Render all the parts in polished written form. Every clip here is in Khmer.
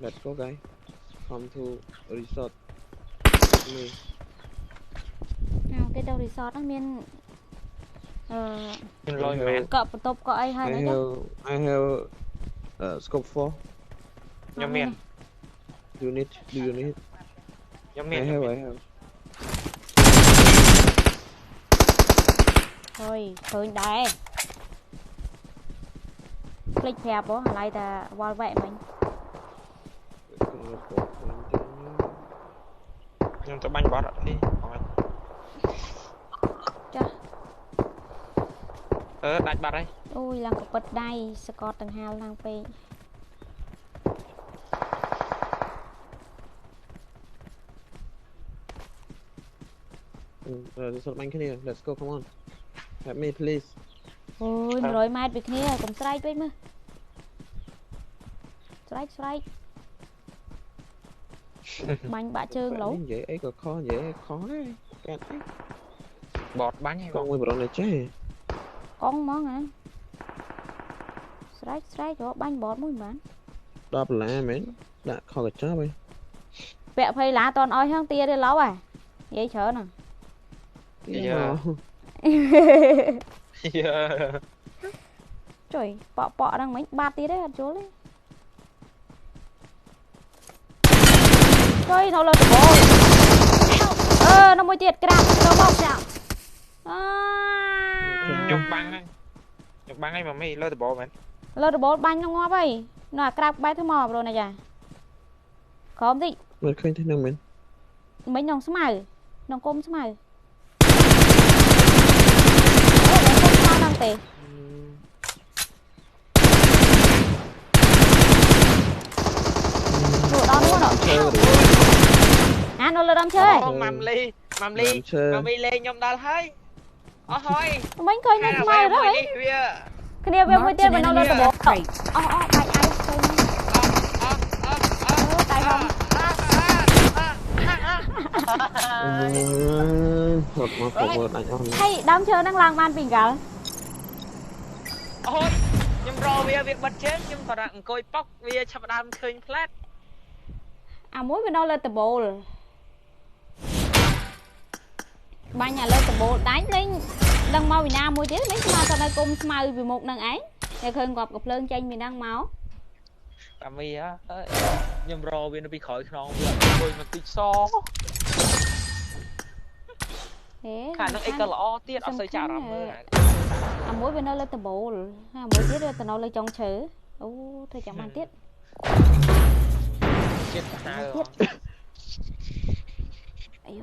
Let's go guys, come to resort នេះ គេទៅ resort ហ្នឹងមានអឺ មានលុយមែនក ក់បន្ទប់កក់អីហើយ I ណាចា have I have scope 4 ខ្ញុំមាន You need do you need ខ្ញុំមាន I have I have ហើយឃើញដែរភ្លេចប្រាប់ហ៎ឥឡូវតែវល់វែកមិញ ខ្ញុំទៅបាញ់បត់អត់ទេបង ចាស់ អឺដាច់បាត់ហើយ អូយឡើងកពិតដៃសកត់ដង្ហាលឡើងពេក resort បាញ់គ្នា Let's go come on help me please អូយ100ម៉ែត្រពីគ្នាកុំស្រែកពេកមើលស្រែកស្រែកបាញ់បាក់ជើងឡូវ និយាយអីក៏ខុសនិយាយអីខុសដែរកាត់អី បត់បាញ់ហើយក បង ងមួយប្រុសនេះចេះ កង់ហ្មងអាស្រែកស្រែករកបាញ់បតមួយមិនបាន 10ដុល្លារមែនដាក់ខុសកញ្ចប់ឯង ពាក់20ឡាតនអស់ហឹងទាទេឡូវហ่ะនិយាយច្រើនហ្នឹង យ៉ា ជួយប៉ក់ប៉ក់ហ្នឹងមិញបាត់ទៀតទេអត់យល់ទេជួយនៅលើដបូលអឺនៅមួយទៀតក្រាបទៅមកអើ ខ្ញុំបាំងហើយខ្ញុំបាំងហើយម៉ាមីលើដបូលមែន លើដបូលបាញ់នឹងងាប់ហើយនៅអាក្រាបបែរធ្វើមកប្រូណាចាក្រោមតិច មើលឃើញទេហ្នឹងមែន មិញក្នុងស្មៅក្នុងគុំស្មៅអូគុំស្មៅហ្នឹងទេដល់នោះដល់អានៅលើដើមឈើ អូម៉ាំលីម៉ាំលីម៉ាមីលេងខ្ញុំដល់ហើយអស់ហើយ មិញឃើញនៅស្មៅទៅ នេះវា គ្នាវាមួយទៀតមកនៅលើដបូលអស់អស់បាច់អាយឃើញ អស់អស់អស់ តែហំ ហត់មកប្រមូលដាច់អស់ ហើយដើមឈើហ្នឹងឡើងបានពីកាល អូយខ្ញុំរវាវាបិទជើងខ្ញុំគាត់អង្គុយប៉ុកវាឆាប់ដើមឃើញផ្លែត អាមួយវានៅលើដបូលបាញ់អាលើដបូលដាច់លេងដឹងមកវិណាមួយទៀតមិនស្មើទៅនៅគុំស្មៅពីមុខនឹងឯងតែឃើញគាត់កំភ្លើងចេញពីហ្នឹងមក តាមីហ៎ខ្ញុំរវានៅពីក្រោយខ្នងវាអង្គុយមកតិចសខាងនឹងអីក៏ល្អទៀតអត់សូវចាក់អារម្មណ៍មើល អាមួយវានៅលើដបូលអាមួយទៀតវាទៅនៅលើចុងឈើអូធ្វើចាំបានទៀត ជាតិសាហាវ អាយយ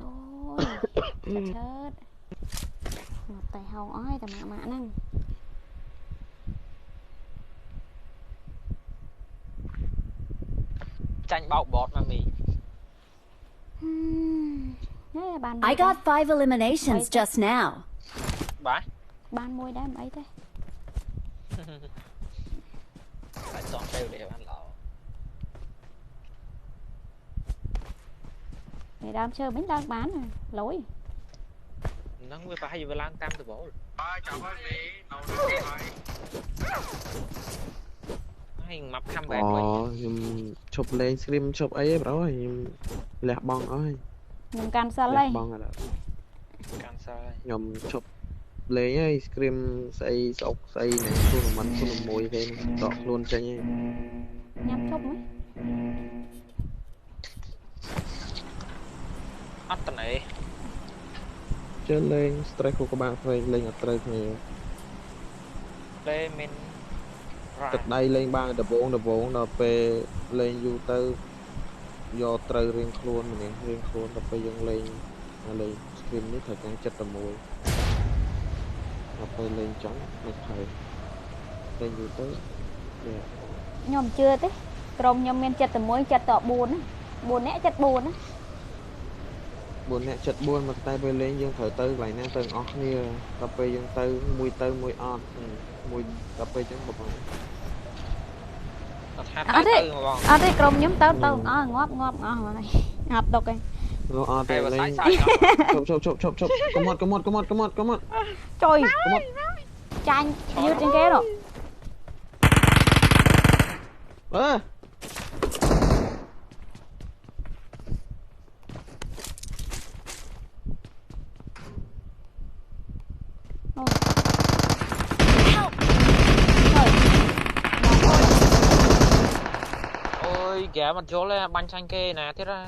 ឆើតមកតែហោងអស់ហើយតែម៉ាក់ម៉ាក់ហ្នឹង ចាញ់បោកបតម៉ាមី បាន I got 5 eliminations just now បាទ បានមួយដែរមិនអីទេ បាច់សងទៅនេះបានល្អ នេះដើមឈើមិញឡើងបានលយ ហ្នឹងវាប្រហែលជាវាឡើងតាមដបូល ហើយចាំហើយមីនៅហើយ ហើយម៉ាប់ comeback វិញ អូខ្ញុំឈប់លេង scrim ឈប់អីហ៎ប្រូខ្ញុំលះបង់អស់ហើយ ខ្ញុំកាន់សិលហើយ បង់ហើយ កាន់សិលហើយ ខ្ញុំឈប់លេងហើយ scrim ស្អីស្អុកស្អីហ្នឹងខ្លួនមិនខ្លួនមួយទេដកខ្លួនចេញហើយ ញ៉ាំឈប់ហ្មង អត់តណេ ជឿលេង stress ខួរក្បាលព្រេងលេងអត់ត្រូវគ្នា លេងមាន ទឹកដៃលេងបានដបងដបងដល់ពេលលេងយូរទៅយកត្រូវរៀងខ្លួនម្នាក់រៀងខ្លួនដល់ពេលយើងលេងលេង screen នេះត្រូវការចិត្តតែមួយដល់ពេលលេងចង់មិនហើយលេងយូរទៅ ខ្ញុំជឿទេក្រុមខ្ញុំមានចិត្តតែមួយចិត្តត4ណា4នាក់ចិត្ត4ណា 4នាក់ចិត្ត4មកតែពេលលេងយើងត្រូវទៅកន្លែងណាទៅអស់គ្នាដល់ពេលយើងទៅមួយទៅមួយអត់មួយដល់ពេលចឹងបង អត់ថាទៅបង អត់ទេក្រុមខ្ញុំទៅទៅអស់ងាប់ងាប់អស់ហើយអត់ទុកទេ អត់ទេលេងឈប់ឈប់ឈប់ឈប់កុំអត់កុំអត់កុំអត់កុំអត់កុំអត់ ចុយកុំអត់ចាញ់យឺតជាងគេនោះ អើ អូ អូយហ្គេមអត់យល់ទេបាញ់ចាញ់គេណាទៀតហ៎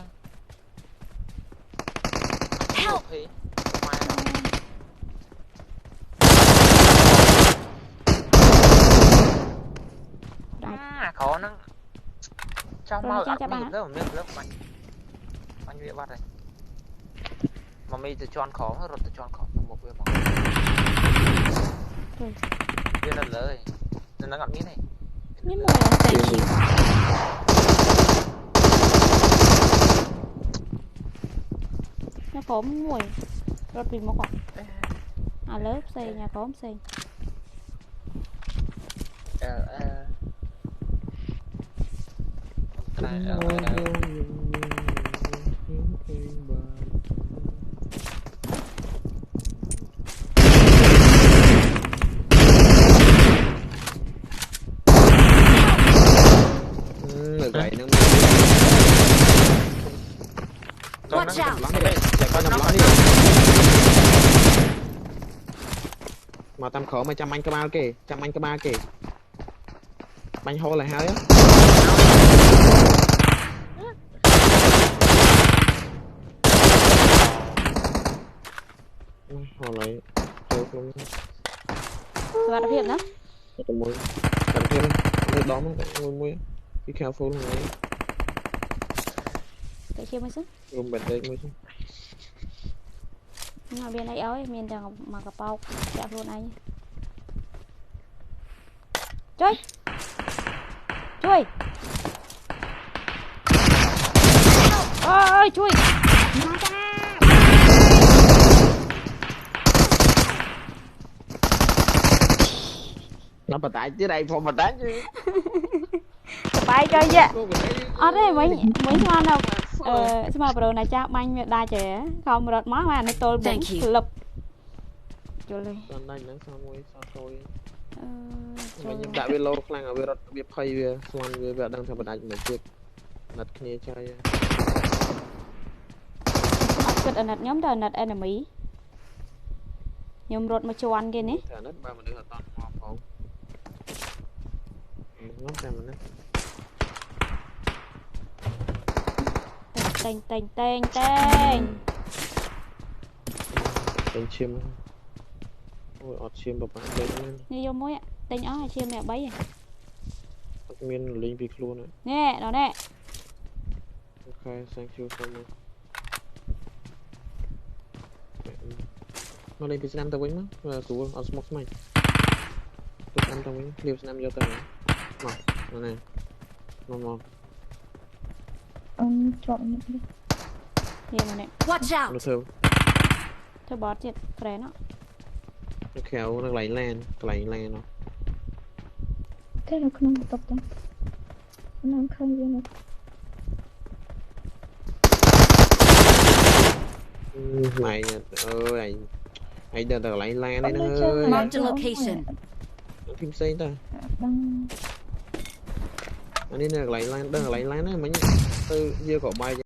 Help! អាក្រហ្នឹងចង់មកអត់មានលើមានលើបាញ់បាញ់វាបាត់ហើយមកមីទៅជន់ក្រោមរត់ទៅជន់ក្រោមមកវាមកវានៅលើនៅនឹងអត់មានទេ មានមួយ Thank you. ញ៉ាក្រោមមួយរត់ពីមុខអាលើផ្សេងញ៉ាក្រោមផ្សេង អឺអឺតែអឺ នៅកន្លែងហ្នឹង Watch out! មកតាមក្រោមមកចាំបាញ់ក្បាលគេចាំបាញ់ក្បាលគេបាញ់ហូលឲ្យហើយហូលឲ្យចូលក្នុង សុវត្ថិភាពណា ទៅមួយសុវត្ថិភាពមួយដងមួយមួយ Be careful ហ្នឹង ទៅជាមួយសិន រុំបដិមួយសិន អត់មានអីឲ្យមានតែមកកប៉ោកចាក់ខ្លួនឯងជួយជួយអូយជួយមកចា ដល់បដាច់ទៀតឯងផងបដាច់ បាយចុយអត់ទេមិញមិញស្មានដល់អឺស្មានប្រូណាចាស់បាញ់វាដាច់ហ៎ខំរត់មកអានេះទល់បុកក្លឹបយល់ទេ ដល់ដាច់ហ្នឹងសមួយសតូយ អឺ ខ្ញុំដាក់វាលោខ្លាំងឲ្យវារត់វាភ័យវាស្មានវាវាអត់ដឹងថាបដាច់មិនទៀតណាត់គ្នាចៃ អត់គិតអាណិតខ្ញុំទៅអាណិត enemy ខ្ញុំរត់មកជន់គេនេះ អាណិតបើមនុស្សអត់តមកផងខ្ញុំតែម្នាក់ តែងតែងតែងតែង តែងឈាមអូយអត់ឈាមប្រហែលលេខមែន នេះយកមួយតែងអស់ឈាមអ្នក3ហ៎ អត់មានលេងពីខ្លួន នេះដល់នេះ Okay, thank you so much. មកលេងពីស្នាមទៅវិញមកស្រួលអត់ស្មុកស្មាញ់ទៅស្នាមទៅវិញឃ្លាបស្នាមយកទៅមកនេះមកមក អូនជាប់នេះ នេះមកនេះ Watch out! ធ្វើធ្វើបតទៀតប្រែណោះ នៅក្រៅនៅកន្លែងឡានកន្លែងឡាន ទេនៅក្នុងបន្ទប់ទៅនឹងឃើញវានៅ ម៉ែអើយឯងដល់តែកន្លែងឡាននេះហ្នឹងអើយ Mark the location. ធីមផ្សេងទៅ ដឹង អានេះនៅកន្លែងឡានដឹងកន្លែងឡានហ្នឹងមិញទៅយកក៏បាយ